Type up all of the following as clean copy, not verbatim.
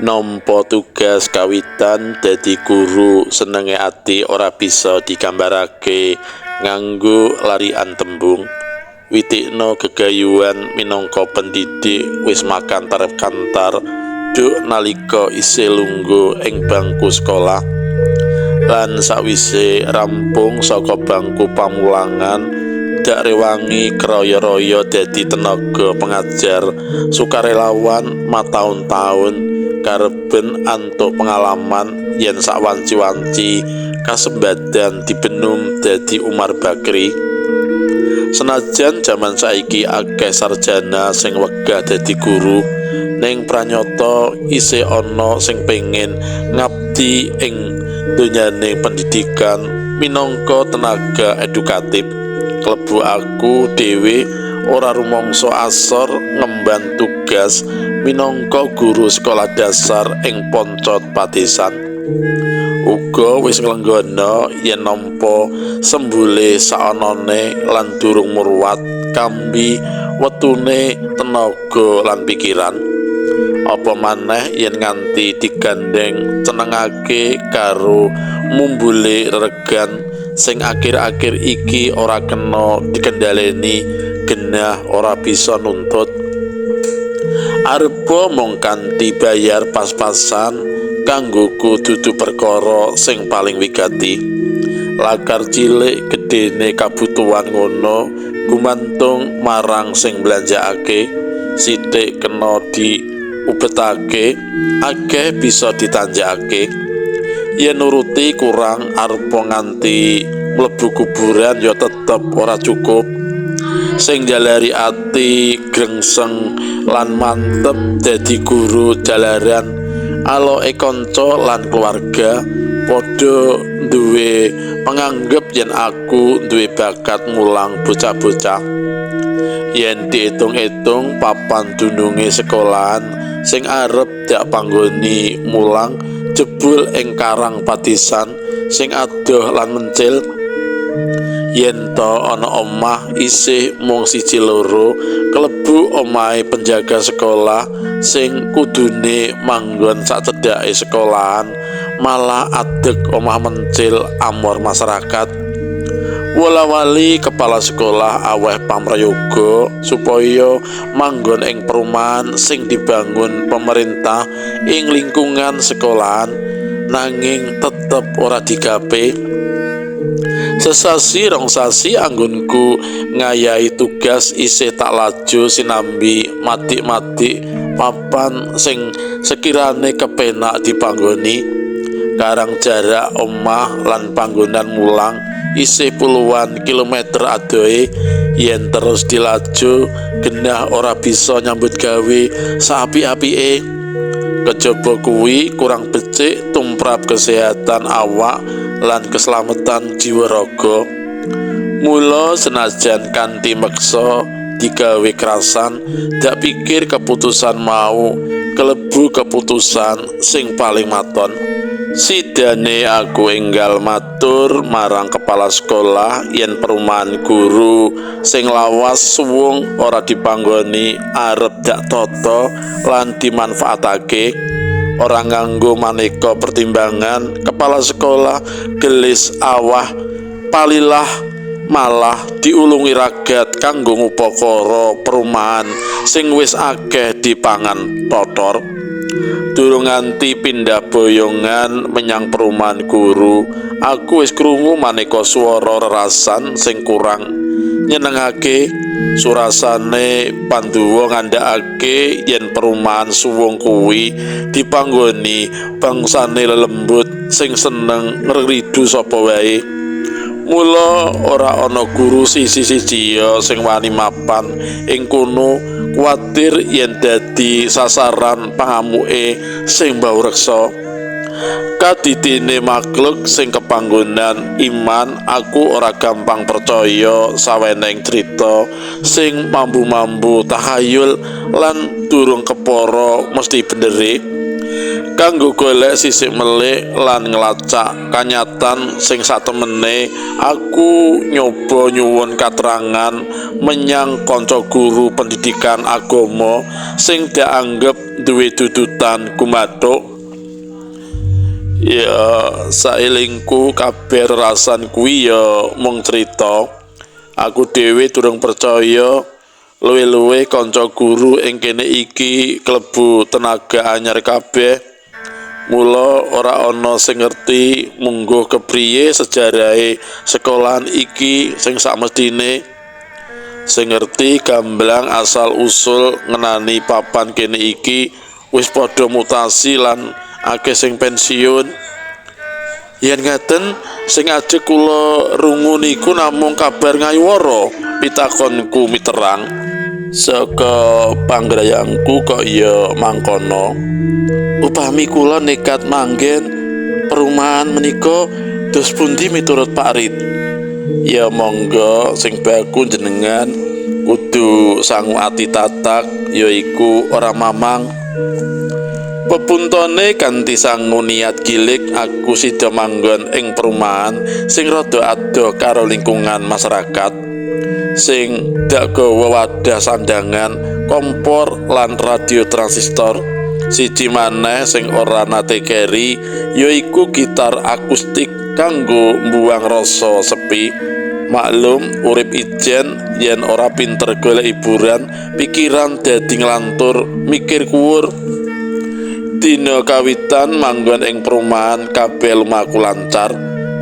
Nampa tugas kawitan dadi guru senenge ati ora bisa digambarake nganggo larikan tembung. Witikna gegayuhan minangka pendidik wis makantar-kantar duk nalika isih lungguh ing bangku sekolah. Lan sakwise rampung saka bangku pamulangan, dak rewangi kraya-raya dadi tenaga pengajar sukarelawan mataun-taun kareben antuk pengalaman yen sawanci-wanci kasembadan dibenum dadi Umar Bakri. Senajan jaman saiki akeh sarjana sing wegah dadi guru, ning pranyata isih ana sing pengin ngabdi ing donyane pendidikan minangka tenaga edukatif. Klebu aku dhewe ora rumangsa asor ngemban tugas minangka guru sekolah dasar ing Poncot Padesan. Uga wis nglenggana yen nampa sembule saanane lan durung murwat kambi wetune tenaga lan pikiran. Apa maneh yen nganti digandeng cenengake karo mumbule reregan sing akhir-akhir iki ora kena dikendhaleni, genah ora bisa nuntut. Arepa mung kanthi bayar pas-pasan kanggoku dudu perkara sing paling wigati. Lakar cilik gedene kabutuhan ngono gumantung marang sing mblanjakake, sithik kena diubetake, akeh bisa ditanjakake. Yen nuruti kurang arepa nganti mlebu kuburan ya tetep ora cukup. Sing jalari ati grengseng lan mantep dadi guru jalaran aloke kanca lan keluarga padha duwe penganggep yen aku duwe bakat mulang bocah-bocah. Yen diitung-itung papan dununge sekolahan sing arep dak panggoni mulang jebul ing Karang Padesan sing adoh lan mencil. Yen to ana omah isih mung siji loro kelebu omahe penjaga sekolah sing kudune manggon sacedhake sekolahan malah adeg omah mencil amor masyarakat. Wala-wali kepala sekolah aweh pamrayoga supaya manggon ing perumahan sing dibangun pemerintah ing lingkungan sekolahan, nanging tetep ora digape. Sesasi rong sasi anggonku ngayahi tugas isih tak laju sinambi madik-madik papan sing sekirane kepenak dipanggoni. Karang jarak omah lan panggonan mulang isih puluhan kilometer adohe, yen terus dilaju genah ora bisa nyambut gawe saapik-apike. Kejaba kuwi kurang becik tumrap kesehatan awak lan keselamatan jiwa raga. Mula senajan kanthi meksa digawe krasan, dak pikir keputusan mau kelebu keputusan sing paling maton. Sidane aku enggal matur marang kepala sekolah yen perumahan guru sing lawas suwung ora dipanggoni arep dak tata lan dimanfaatake. Ora nganggo maneka pertimbangan, kepala sekolah gelis awah palilah malah diulungi ragat kanggo ngupakara perumahan sing wis akeh dipangan totor. Durung nganti pindah boyongan menyang perumahan guru, aku wis krungu maneka swara rerasan sing kurang nyenengake. Surasane Panduwa ngandhakake yen perumahan suwung kuwi dipanggoni bangsane lelembut sing seneng ngridu sapa wae. Mula ora ana guru sisi-siji sing wani mapan ing kono, kuwatir yen dadi sasaran pangamuke sing bau reksa. Kadidine makhluk sing kepanggonan iman, aku ora gampang percaya saweneng crita sing mambu-mambu tahayul lan durung kepara mesti benere. Kanggo golek sisik melik lan nglacak kanyatan sing satemene, aku nyoba nyuwun katerangan menyang kanca guru pendidikan agama sing dianggep duwe dudutan kumathuk. Ya saelingku kabeh rasan kuwi ya mung crita. Aku dhewe durung percaya, luwih-luwih kanca guru ing kene iki klebu tenaga anyar kabeh. Mula ora ana sing ngerti mungguh kepriye sejarahe sekolahan iki sing sakmestine. Sing ngerti gamblang asal usul ngenani papan kene iki wis padha mutasi lan akeh sing pensiun. Yen ngaten sing ajeg kula rungu niku namung kabar ngayuwara, pitakonku miterang. Saka panggrayangku kok ya mangkono. Upami kula nekat manggen perumahan menika dos pundi miturut Pak Rit? Ya monggo, sing baku jenengan kudu sangu ati tatak, yaiku ora mamang. Pepuntone kanthi sangu niat gilik aku sida manggon ing perumahan sing rada adoh karo lingkungan masyarakat, sing dak gawa wadah sandangan, kompor lan radio transistor. Siji maneh sing ora nate keri yaiku gitar akustik kanggo mbuang rasa sepi. Maklum urip ijen yen ora pinter golek hiburan, pikiran dadi nglantur, mikir kuwur. Dina kawitan manggon ing perumahan kabeh lumaku lancar,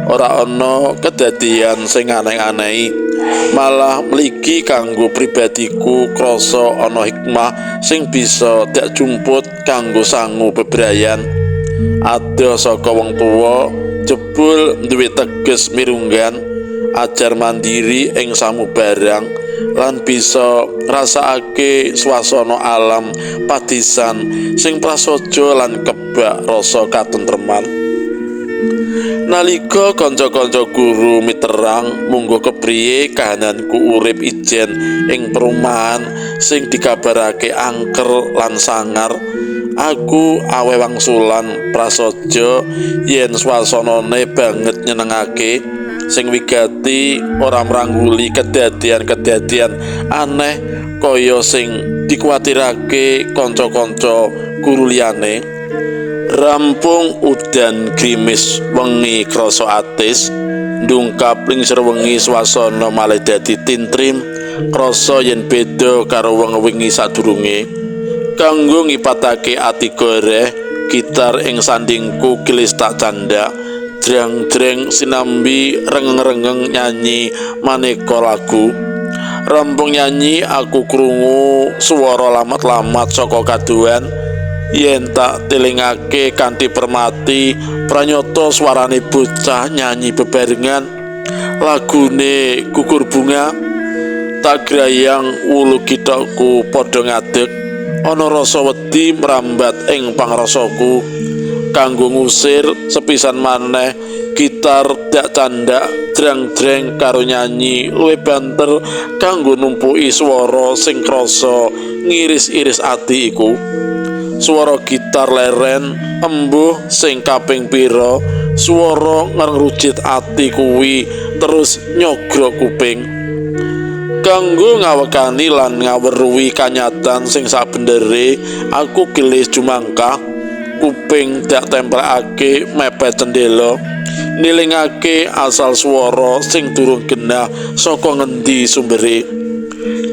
ora ana kedadian sing aneh-anehi. Malah mligi kanggo pribadiku krasa ana hikmah sing bisa dak jumput kanggo sangu bebrayan. Adoh saka wong tuwa, jebul duwe teges mirunggan, ajar mandiri ing samubarang lan bisa ngrasakake swasana alam padisan sing prasaja lan kebak rasa katentreman. Nalika kanca-kanca guru miterang munggo kepriye kahananku urip ijen ing perumahan sing dikabarake angker lan sangar, aku awe wangsulan prasaja yen swasanane banget nyenengake, sing wigati ora mrangguli kedadian-kedadian aneh kaya sing dikuwatirake kanca-kanca guru liyane. Rampung udan grimis wengi krasa atis, ndungkap lingsir wengi swasana malih dadi tintrim, krasa yen beda karo wengi sadurunge. Kanggo ngipatake ati goreh, gitar ing sandingku gelis tak candhak, jreng-jreng sinambi rengeng-rengeng nyanyi maneka lagu. Rampung nyanyi aku krungu swara lamat-lamat saka kaduhan. Yen tak telingake kanthi permati, pranyata swarane bocah nyanyi bebarengan lagune Gugur Bunga. Tak grayang wulu githokku padha ngadeg, ana rasa wedi mrambat ing pangrasaku. Kanggo ngusir sepisan maneh gitar dak candhak jreng-jreng karo nyanyi luwih banter kanggo numpuki swara sing krasa ngiris-iris ati iku. Swara gitar leren embuh sing kaping pira, swara ngrujit ati kuwi terus nyogrok kuping. Kanggo ngawekani lan ngaweruhi kanyatan sing sabendere, aku gelis jumangkah, kuping dak templekake mepet cendela, nilingake asal swara sing durung genah saka ngendi sumbere.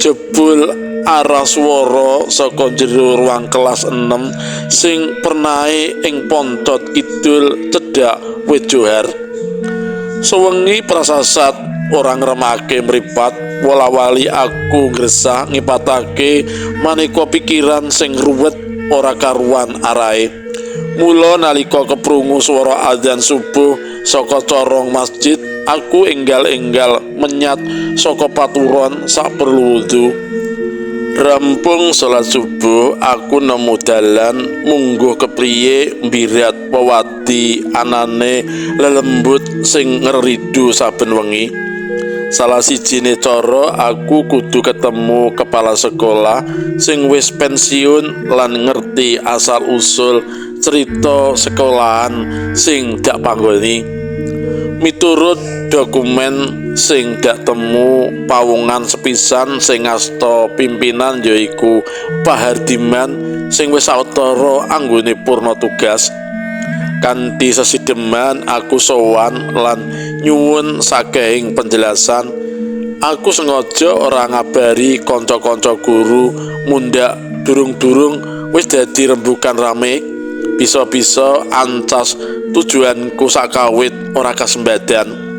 Jebul arah swara saka jero ruang kelas 6 sing pernahe ing Pontot Kidul cedhak wit johar. Sewengi prasasat ora ngremake mripat, wola-wali aku ngresah ngipatake maneka pikiran sing ruwet ora karuan arahe. Mula nalika keprungu swara azan subuh saka corong masjid, aku enggal-enggal menyat saka paturon sak perlu wudu. Rampung salat subuh, aku nemu dalan mungguh kepriye mbirat pewadi anane lelembut sing ngeridu saben wengi. Salah sijine cara aku kudu ketemu kepala sekolah sing wis pensiun lan ngerti asal usul cerita sekolahan sing dak panggoni. Miturut dokumen sing dak temu, pawongan sepisan sing ngasta pimpinan yaiku Pak Hardiman sing wis sawetara anggone purna tugas. Kanthi sesideman aku sowan lan nyuwun sakehing penjelasan. Aku sengaja ora ngabari kanca-kanca guru mundhak durung-durung wis dadi rembukan rame. Bisa-bisa ancas tujuanku sakawit ora kasembadan.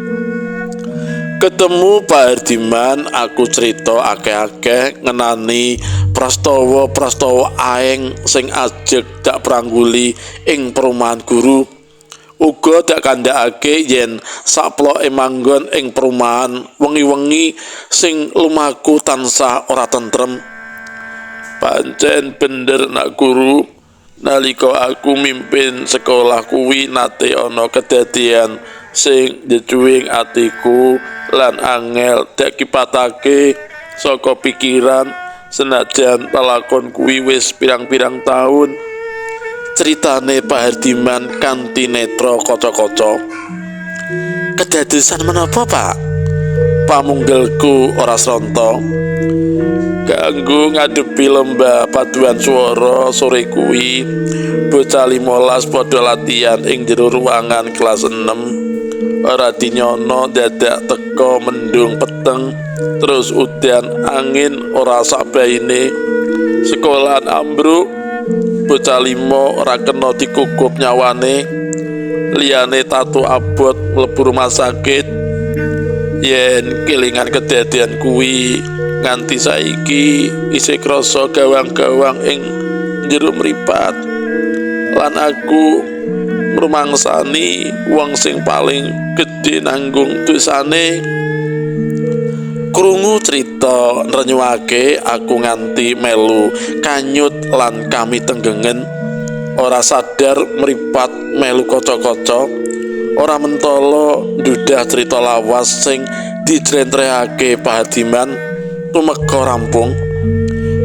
Ketemu Pak Hardiman, aku cerita akeh-akeh ngenani prastawa-prastawa aeng sing ajeg dak prangguli ing perumahan guru. Uga dak kandhakake yen saploke manggon ing perumahan wengi-wengi sing lumaku tansah ora tentrem. Pancen bener nak guru, nalika aku mimpin sekolah kuwi nate ana kedadian sing njejuwing atiku lan angel dak kipatake saka pikiran senajan lelakon kuwi wis pirang-pirang taun. Ceritane Pak Hardiman kanthi netra kaca-kaca. Kedadosan menapa, Pak? Pamunggelku ora sronta. Kanggo ngadepi lomba paduan swara sore kuwi, bocah 15 padha latihan ing jero ruangan kelas 6. Ora dinyono dadak teka mendung peteng, terus udan angin ora sakbaine. Sekolahan ambruk, bocah 5 ora kena dikukup nyawane, liyane tatu abot mlebu rumah sakit. Yen kelingan kedadian kuwi nganti saiki isih krasa gawang-gawang ing jero mripat. Lan aku ngrumangsani wong sing paling gedhe nanggung dosane. Krungu crita nrenyuake aku nganti melu kanyut lan kami tenggengen. Ora sadar mripat melu kaca-kaca, ora mentala ndudah crita lawas sing dijlentrehake Pak Hardiman tumeka rampung.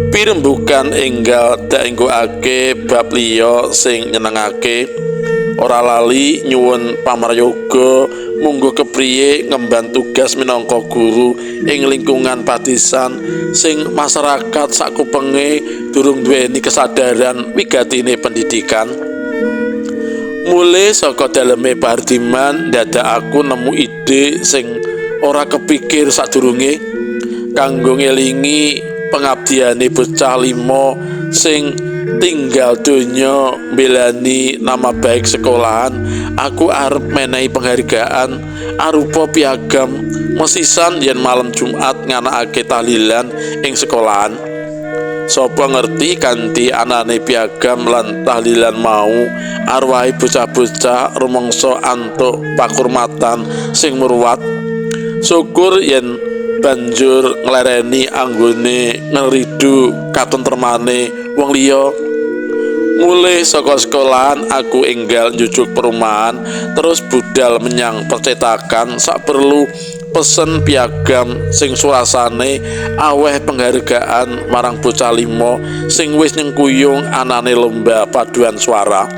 Pirembukan enggal dak enggokake bab liya sing nyenengake. Ora lali nyuwun pamaryoga munggo kepriye ngemban tugas minangka guru ing lingkungan padesan sing masyarakat sakupenge durung duweni kesadaran wigatine pendidikan. Mulih saka daleme Pak Hardiman dadak aku nemu ide sing ora kepikir sadurunge kanggo ngelingi pengabdiane bocah 5 sing tinggal donya mbelani nama baik sekolahan. Aku arep menehi penghargaan arupa piagam mesisan yen malam Jumat nganakake tahlilan ing sekolahan. Sapa ngerti kanthi anane piagam lan tahlilan mau arwahe bocah-bocah rumangsa antuk pakurmatan sing murwat. Syukur yen banjur nglereni anggone ngridu katentremane wong liya. Mulih saka sekolahan aku enggal njujuk perumahan terus budal menyang percetakan sak perlu pesen piagam sing suasane aweh penghargaan marang bocah 5 sing wis nyengkuyung anane lomba paduan suara.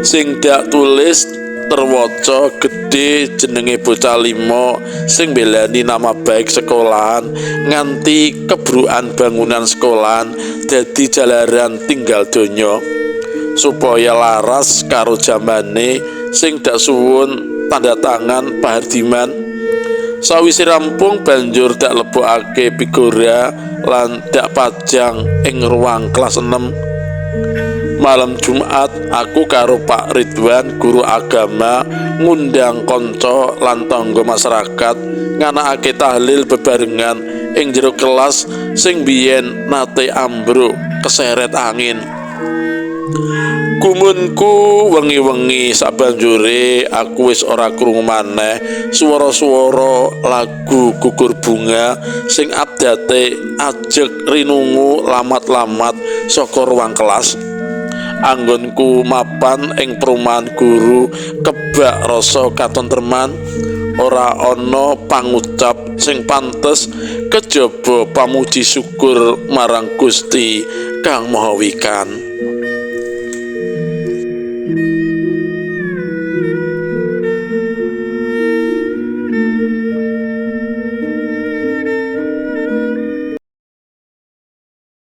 Sing dak tulis terwaca gedhe jenenge bocah 5 sing mbelani nama baik sekolahan nganti kebrukan bangunan sekolahan dadi jalaran tinggal donya supaya laras karo jamane sing dak suwun tanda tangan Pak Hardiman. Sawise rampung banjur dak lebokake pigora lan dak pajang ing ruang kelas 6. Malam Jumat aku karo Pak Ridwan guru agama ngundang kanca lan tangga masyarakat nganakake tahlil bebarengan ing jero kelas sing biyen nate ambruk keseret angin. Gumunku wengi-wengi sabanjure aku wis ora krungu maneh swara-swara lagu gugur bunga sing abdate ajeg rinungu lamat-lamat saka ruang kelas. Anggonku mapan ing perumahan guru kebak rasa katentreman, ora ana pangucap sing pantes kejaba pamuji syukur marang Gusti Kang Maha Wikan.